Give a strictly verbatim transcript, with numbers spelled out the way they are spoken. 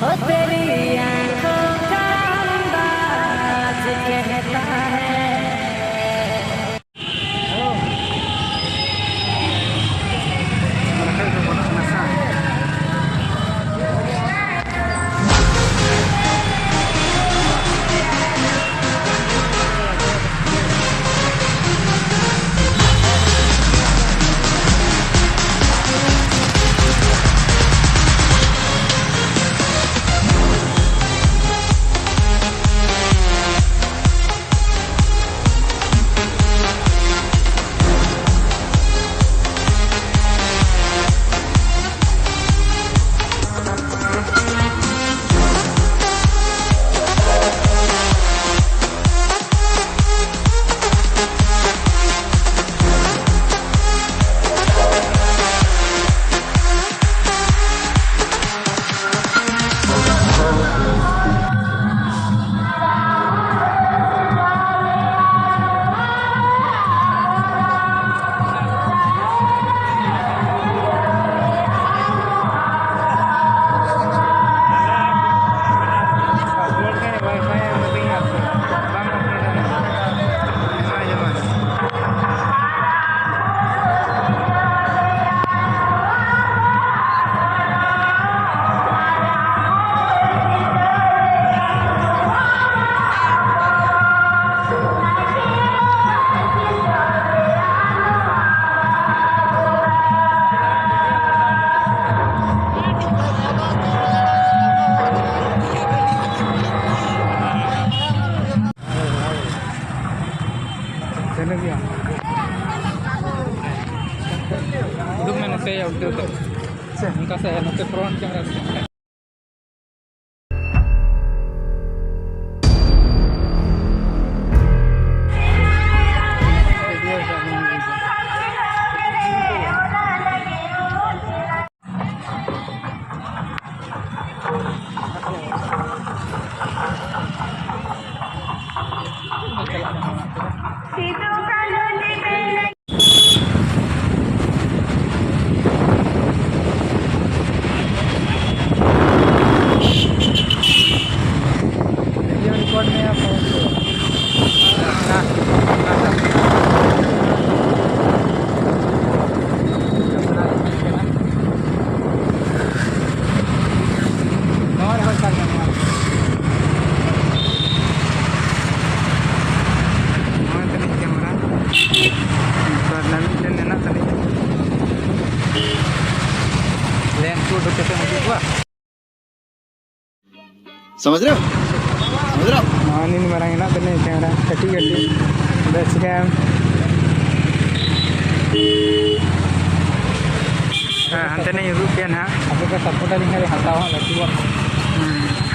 ओ तेरी आंखों का अंदाज कहता है। ᱱᱚᱜᱼᱚᱭ ᱛᱟᱹᱞᱤᱧ camera᱾ ᱛᱚ, ᱟᱨ ᱢᱤᱫᱴᱮᱱ ᱢᱮᱱᱟᱜ ᱛᱟᱹᱞᱤᱧᱟ᱾ Lens ᱠᱚ ᱩᱰᱩᱠ ᱠᱟᱛᱮ ᱩᱫᱩᱜ ᱠᱚᱣᱟ᱾ समझ रहे हो? समझ रहे हो? ᱱᱚᱜᱼᱚᱭ ᱱᱤᱱ ᱢᱟᱨᱟᱝ ᱦᱮᱱᱟᱜ ᱛᱟᱹᱞᱤᱧᱟ camera, ᱠᱟᱹᱴᱤᱡ ᱠᱟᱹᱴᱤᱡ᱾ ᱵᱮᱥ ᱜᱮ᱾ ᱦᱮᱸ, ᱦᱟᱱᱛᱮ ᱱᱟᱜ ᱤᱧ ᱩᱫᱩᱜ ᱯᱮᱭᱟ ᱱᱟᱦᱟᱜ᱾ ᱟᱯᱮ ᱯᱮ support ᱟᱹᱞᱤᱧ ᱠᱷᱟᱱ ᱦᱟᱛᱟᱣᱟ ᱦᱟᱸᱜ ᱞᱟᱹᱴᱩᱣᱟᱜ᱾ ᱦᱩᱸ᱾